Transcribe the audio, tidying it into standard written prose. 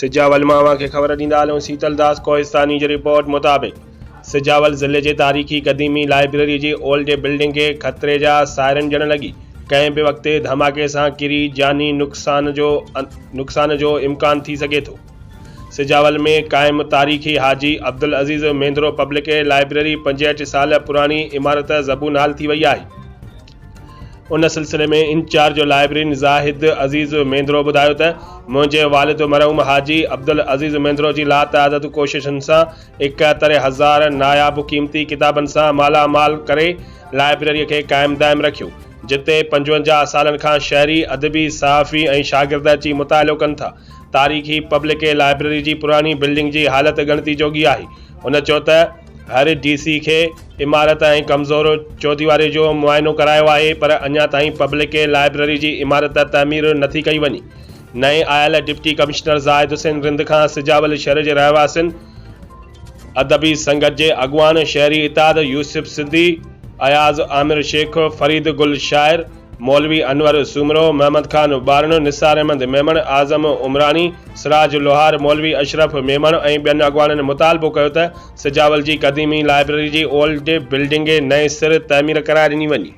سجاول مان اوهان کي خبر ڏيندا هلون سيتل داس ڪوهستاني جي رپورٽ مطابق سجاول ضلعي جي تاريخي قديمي لائبريري جي اولڊ بلڊنگ کي خطري جا سائرن ڏيڻ لڳي ڪنهن به وقت ڌماڪي سان ڪري جاني نقصان جو نقصان جو امڪان ٿي سگهي ٿو. سجاول ۾ قائم تاريخي حاجي عبدالعزيز مينڌرو پبلڪ لائبريري 65 سال پراڻي عمارت زبون حال ٿي وئي آهي. ان سلسلي ۾ انچارج لائبرين زاهد عزيز مينڌرو ٻڌايو ته منهنجي والد مرحوم حاجي عبدالعزيز مينڌرو جي لاتعداد ڪوششن سان 71 هزار ناياب قيمتي ڪتابن سان مالا مال ڪري لائبريري کي قائم دائم رکيو جتي 55 سالن کان شهري، ادبي، صحافي ۽ شاگرد اچي مطالعو ڪن ٿا. تاريخي پبلڪ لائبريري جي پراڻي بلڊنگ جي حالت ڳڻتي جوڳي آهي. هن چيو ته. هر ڊي سي کي عمارت ۽ ڪمزور چوديواري جو معائنو ڪرايو آهي پر اڃا تائين پبلڪ لائبريري جي عمارت تعمير نٿي ڪئي وڃي. نئين آيل ڊپٽي ڪمشنر زاهد حسين رند کان سجاول شھر جي رهواسين، ادبي سنگت جي اڳواڻ، شهري اتحاد يوسف سنڌي، اياز عامر شيخ، فريد گل شاعر، مولوي انور سومرو، محمد خان ٻارڻ، نثار احمد ميمڻ، اعظم عمراڻي، سراج لوهار، مولوي اشرف ميمڻ ۽ ٻين اڳواڻن مطالبو ڪيو ته سجاول جي قديمي لائبريري جي اولڊ بلڊنگ نئين سر تعمير ڪرائي ڏني وڃي.